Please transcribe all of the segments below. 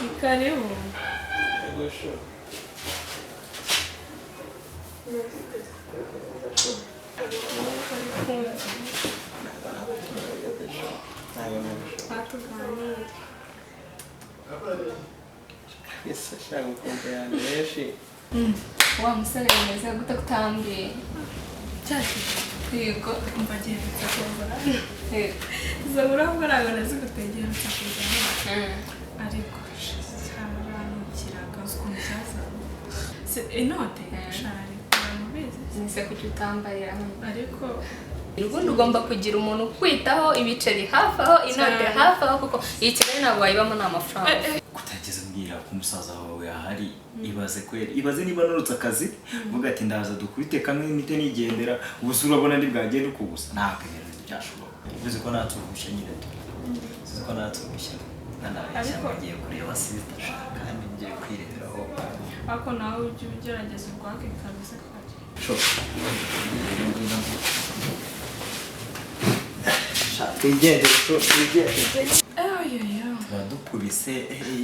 Ni karibu. Yego sho. Twatuganira. Ese shaka ukumva yanjye benshi. Wa musore bimeze gute kutambwiye? Cyacu. Yego. Umva giherutse kumbura. Yego. Izo nkuru ahubwo ntabwo nazigutegereza kuzana. Ariko cyaranukiraga uzi ukuntu cyazaga. Si inote shari uramubizi. Nise kuki utambarira? Ariko Ubundi ugomba kugira umuntu ukwitaho, ibiceri hafi aho, inote Cyane. hafi aho, kuko iyi Kigali ntabwo wayibamo nta mafaranga. Kutageze mbwira ko umusaza wawe ahari. Ibaze kweri, ibaze niba nurutse akazi uvuga ati ndaza dukubite kamwe mpite nigendera. Ubu se urabona ndi bwagende uko gusa? Ntabwo ibintu byashoboka. Uzi ko natse uruhushya nyine tu, uzi ko natse uruhushya nanawe cyangwa ngiye kureba sister kandi ngiye kwireberaho. Ariko nawe ujye ugerageza urwake kabisa kare. Sho. Twigendere sho, twigendere. Ayoyo. Turadukubise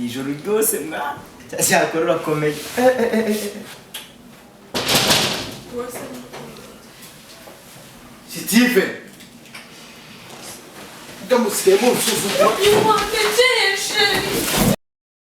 ijoro ryose mwana, cyakora urakomeye. Rwose. Steve! Ndamusigaye munsuzugura. Wantegereje.